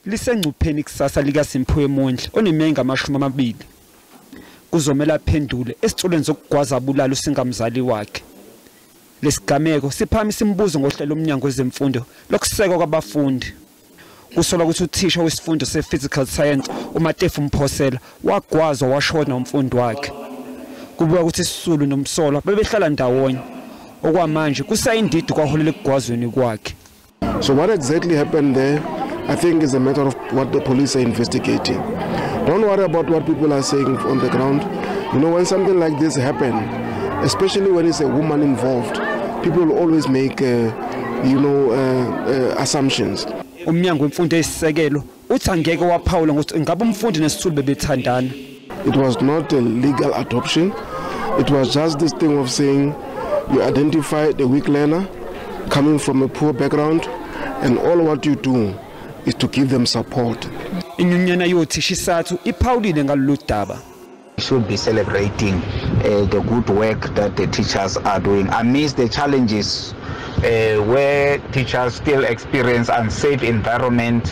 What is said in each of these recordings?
Lisengcupheni ikusasa likaSimphiwe Mondli oneminyaka 20. Kuzomela aphendule esitshulweni zokugwaza abulala usingamzali wakhe. Lesigameko siphakamisa imibuzo ngohlelo lomnyango wezemfundo lokusekwa kwabafundi. Kusolwa ukuthi uthisha wesifundo se-physical science uMatefu Mphosela wagwazwa washona umfundi wakhe. Kubikwa ukuthi isisulu nomsolwa bebehlala ndawonye. Okwamanje kusayindidi kwaholela ekugwazweni kwakhe. So what exactly happened there, I think, is a matter of what the police are investigating. Don't worry about what people are saying on the ground. When something like this happens, especially when it's a woman involved, people will always make assumptions. Umnyango wemfundo eyisisekelo uthi angeke waphawula ngokuthi ingabe umfundi nesisulu bebethandana. It was not a legal adoption. It was just this thing of saying you identify the weak learner coming from a poor background, and all what you do is to give them support. Inyunyana yothisha iSADTU iphawulile ngalolu daba. We should be celebrating the good work that the teachers are doing amidst the challenges where teachers still experience unsafe environment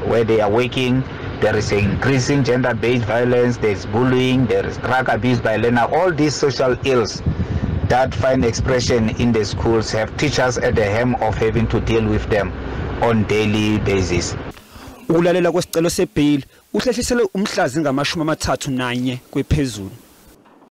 where they are working. There is increasing gender-based violence, there is bullying, there is drug abuse by learners. All these social ills that find expression in the schools have teachers at the helm of having to deal with them on daily basis. Ukulalela kwesicelo sebheyili uhlehliselwe umhla zingama-31 kwephezulu.